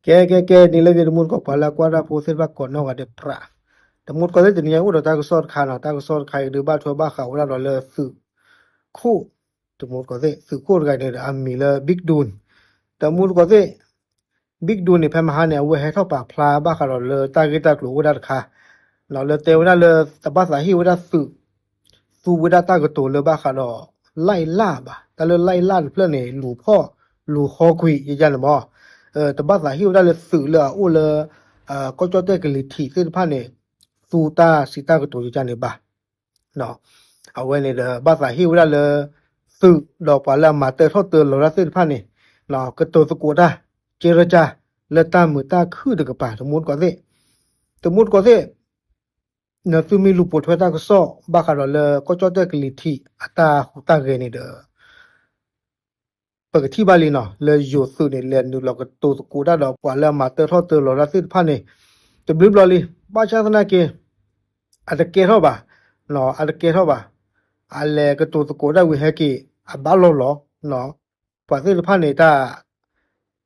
ကဲ ကဲ ကဲ နံၤလၢအဂ့ၤ တမူတကိး ပှၤလၢအကွၢ်တၢ်ဖိသ့ၣ်တဖၣ်ကိးနီၢ်ဂၤဒဲး ပြး တမူတကိးသ့ၣ် တနံၤညါအိၣ်ဒီးတၢ်ကစီၣ်တခါနီၤ, တၢ်ကစီၣ်တခါအံၤဒုးဘၣ်ထွဲဘၣ်ဃးဝဲဒၣ်ဒီးလၢသုးခိၣ် တမူတကိးသ့ၣ် သုးခိၣ်တဂၤန့ၣ်ဒီးအမံၤလၢ Big Don တမူတကိးသ့ၣ် Big Don န့ၣ် ဖဲမဟါန့ၣ် အဝဲဟဲထီၣ်ပာ်ဖျါဘၣ်ဃးဒီးလၢတၢ်ဂ့ၢ်တၢ်ကျိၤအိၣ်ဝဲဒၣ်တခါ လၢတဲဝဲဒၣ်လၢတဘၣ်သးဟ့ၣ်ဝဲဒၣ်သုး သူဝဲဒၣ်တၢ်ကတိၤလၢဘၣ်ဃးဒီး လၢ်အ့လၢ်ဘၣ်, တၢ်လၢလၢ်အ့လၢ်တဖျၢၣ်န့ၣ် လူၤဖီၣ်လူၤဃီကွံာ်ယယါန့ၣ်မး, တဘၣ်သးဟ့ၣ်ဝဲဒၣ်လၢသုးလၢအအိၣ်လၢ ကီၢ်ကၠီၣ်တဲၣ်ကလံၤထံးသ့ၣ်တဖၣ်န့ၣ် သူတၢ်စံးတၢ်ကတိၤယယါန့ၣ်ဘၣ်. အဝဲန့ၣ်ဒီး ဘၣ်သးဟ့ၣ်ဝဲဒၣ်လၢ သုးဒီးပှၤလၢအမၤတၢထီၣ်တၢလီၤတၢ်သ့ၣ်တဖၣ်န့ၣ် ကတိၤသကိးတၢ် ကဲရကၢ လၢတၢ်မုာ်တၢ်ခုၣ်တကပၤ တမူတကိးသ့ၣ်, တမူတကိးသ့ၣ် နသုမ့ၢ်လူၤပိာ်ထွဲတၢ်ကစီၣ် ဘၣ်ဃးဒီးလၢကီၢ်ကၠီၣ်တဲၣ်ကလံၤထံးအတၢ်ဟူးတၢ်ဂဲၤန့ၣ်ဒီး ပကထံၣ်ဘၣ်လံနီၤ လၢယိၤသုးန့ၣ် လဲၤနုာ်လီၤကတိၤသကိးတၢ်ဒီးပှၤလၢအမၤတၢထီၣ်တၢလီၤတၢ်သ့ၣ်တဖၣ်န့ၣ် တဘျုးဘျီလံ, ဘၣ်ဆၣ်သနာ်က့ အတကဲထီၣ်ဘၣ်, အတကဲထီၣ်ဘၣ်, အလဲၤကတိၤသကိးဒၣ်ဝံၤဟဲက့ၤ အဘၣ်လီၢ်လီၤ, ပှၤသ့ၣ်တဖၣ်န့ၣ်တၢ်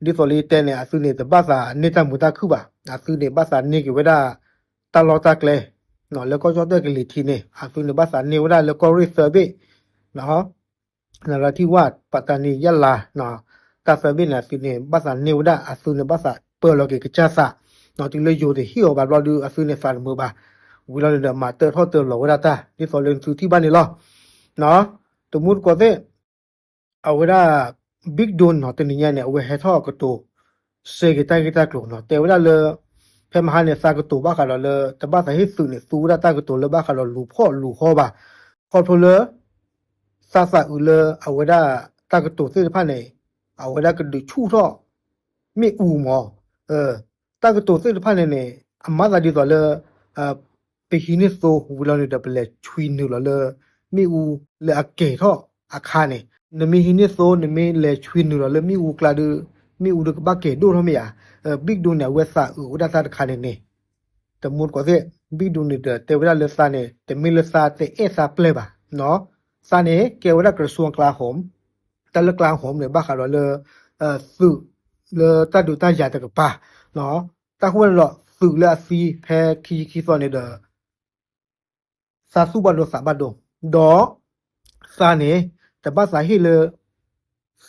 ဒ်သိးလၢယတဲန့ၣ် အသုန့ၣ်တဘၣ်သးန့ၢ်တၢ်မုာ်တၢ်ခုၣ်ဘၣ်, အသုန့ၣ်ဘၣ်သးန့ၢ်က့ၤဝဲဒၣ် တၢ်လီၢ်တၢ်ကျဲ လၢကီၢ်ကၠီၣ်တဲၣ်ကလံၤထံးန့ၣ် အသုန့ၣ်ဘၣ်သးန့ၢ်ဝဲဒၣ်လၢကီၢ်ရ့ၣ်သၢဘ့ၣ် နရၢထံဝၣ် ပတနံယလါ တၢ်သၢဘ့ၣ်န့ၣ် အသုန့ၣ်ဘၣ်သးန့ၢ်ဝဲဒၣ် အသုန့ၣ်ဘၣ်သးပၢလီၤက့ၤကစၢ်သး, တုၤလၢယိၤတဟ့ၣ်အီၤဘၣ်ဘျီဒုး အသုန့ၣ်သးတမုာ်ဘၣ်, ဝံၤလီၤန့ၣ်ဒီးမၤတၢထီၣ်တၢလီၤဝဲဒၣ်တၢ် ဒ်သိးလၢနသုထံၣ်ဘၣ်န့ၣ်လီၤ. တမူတကိးသ့ၣ် အဝဲဒၣ် Big Don နီၤ တနံၤညါန့ၣ် အဝဲဟဲထီၣ်ကတိၤ စဲက့ၤတၢ်ဂ့ၢ်တၢ်ကျိၤနီၤ တဲဝဲဒၣ်လၢ ဖဲမဟါန့ၣ် သးကတိၤဘၣ်ဃးဒီးလၢ တဘၣ်သးဟ့ၣ်သုးန့ၣ် သူဝဲဒၣ်တၢ်ကတိၤလၢဘၣ်ဃးဒီးလူၤဖီၣ်လူၤဃီဘၣ်, ခီဖျိလၢ သးသးအုးလၢအဝဲဒၣ်တၢ်ကတိၤသ့ၣ်တဖၣ်န့ၣ် အဝဲဒၣ်ကဒုးဆူၣ်ထီၣ် မ့ၣ်အူမး, တၢ်ကတိၤသ့ၣ်တဖၣ်န့ၣ်န့ၣ် အမၤသးဒ်သိးလၢ ပဟံးန့ၢ်သိဝံၤလီၤန့ၣ်ဒီး ပလဲၤဆွံနုာ်လီၤလၢ မ့ၣ်အူလၢအကဲၤထီၣ်အခါန့ၣ်, နမ့ၢ်ဟံးန့ၢ်သိ နမ့ၢ်လဲၤဆွံနုာ်လီၤလၢမ့ၣ်အူကျါဒီး မ့ၣ်အူဒီးကဘၣ်ကဲၤဒိၣ်ထီၣ်မ့ၢ်ဧါ. Big Don န့ၣ် အဝဲသးအုးဝဲဒၣ်တၢ်တခါန့ၣ်န့ၣ် တမူတကိးသ့ၣ် Big Don န့ၣ်ဒီး တဲဝဲဒၣ်လၢသးန့ၣ် တမ့ၢ်လၢသးတအဲၣ်သးပျဲၢ်ဘၣ်, သးန့ၣ် ကဲဝဲဒၣ် ကရၢၡူၣ်ကလါဟိး တၢ်လၢကလါဟိးန့ၣ် ဘၣ်ဃးဒီးလၢ သုးလၢတၢ်ဒုးတၢ်ယၤတကပၤ, တၢ်ဃိန့ၣ်ဒီး သုးလၢအသံဖဲခံဆံခံသီန့ၣ်ဒီး သးသူၣ်ဘၣ်ဒိသးဘၣ်ဒိ, ဒီး သးန့ၣ် တဘၣ်သးဟ့ၣ်လၢ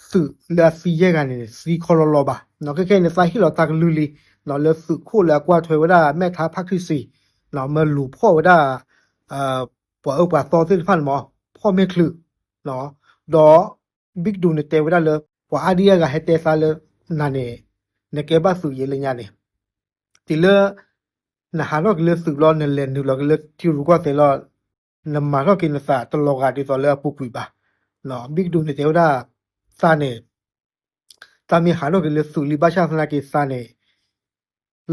သုးလၢအသံယဲၢ်ဂၤန့ၣ် သံခီလီၤလီၤဘၣ်. ခဲခဲအံၤန့ၣ် သးဟ့ၣ်လီၤတၢ်ကလုၢ်လံ လၢသုးခိၣ်လၢအကွၢ်ထွဲဝဲဒၣ် မဲၣ်ထါဖးခံဆံ မၢလူၤဖီၣ်ဝဲဒၣ် ပှၤအၢပှၤသီသ့ၣ်တဖၣ်န့ၣ်မး ဖီၣ်မဲာ်ချုး, ဒီး Big Don န့ၣ်တဲဝဲဒၣ်လၢ ပှၤအါဒံအါဂၤဟဲတဲသးလၢ နၤန့ၣ် နကဲဘၣ်သုးယဲလၢညါန့ၣ် တုၤလၢ နဟးထီၣ်က့ၤလၢသုးလီၤ နလဲၤနုာ်လီၤက့ၤလၢထံရူၢ်ကီၢ်သဲးလီၤ နမၤထီၣ်က့ၤနသးတလီၤဂာ်ဒ်သိးလၢအပူၤကွံာ်ဘၣ်. Big Don န့ၣ်တဲဝဲဒၣ် သးန့ၣ် သးမ့ၢ်ဟးထီၣ်က့ၤလၢသုးလံဘၣ်ဆၣ်သနာ်က့သးန့ၣ်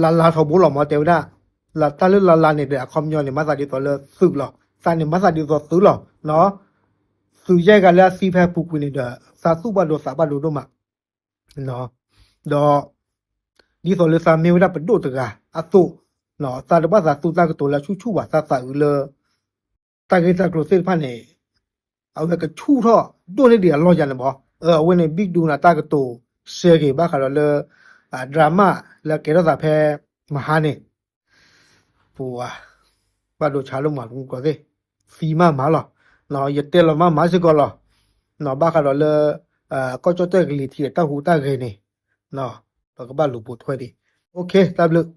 လါလါထီဘိလီၤမး တဲဝဲဒၣ်, တၢ်လၢလါလါန့ၣ်ဒီး အခီပညီန့ၣ် မၤသးဒ်သိးလၢသုးလီၤ, သးန့ၣ်မၤသးဒ်သိးသုးလီၤ. သုးယဲၢ်ဂၤလၢအသံဖဲအပူၤကွံာ်န့ၣ်ဒီး သးသူၣ်ဘၣ်ဒိသးဘၣ်ဒိဒိၣ်မး ဒီး ဒ်သိးလၢသးမ့ၢ်ဝဲဒၣ်ပဒိၣ်တဂၤအသိး, သးတဘၣ်သးသူတၢ်ကတိၤလၢဆူၣ်ဆူၣ်ဘၣ် သးသးအုးလၢ တၢ်ဂ့ၢ်တၢ်ကျိၤသ့ၣ်တဖၣ်န့ၣ် အဝဲကဆူၣ်ထီၣ်ဒိၣ်န့ၢ်ဒံးအလီၢ်ယါန့ၣ်မး. အဝဲန့ၣ် Big Don န့ၣ် တၢ်ကတိၤစဲက့ၤဘၣ်ဃးဒီးလၢ drama လၢကဲထီၣ်သးဖဲမဟါန့ၣ် ပူၤ ဘၣ်ဒိဆါလၢမၤတမူတကိးသ့ၣ် သံမးမးလီၤ. ယတဲလီၤမးမးစ့ၢ်ကီးလီၤ. ဘၣ်ဃးဒီးလၢ ကီၢ်ကၠီၣ်တဲၣ်ကလံၤထံးအတၢ်ဟူးတၢ်ဂဲၤန့ၣ် ပကဘၣ်လူၤပိာ်ထွဲဒံး. တၢ်ဘျုး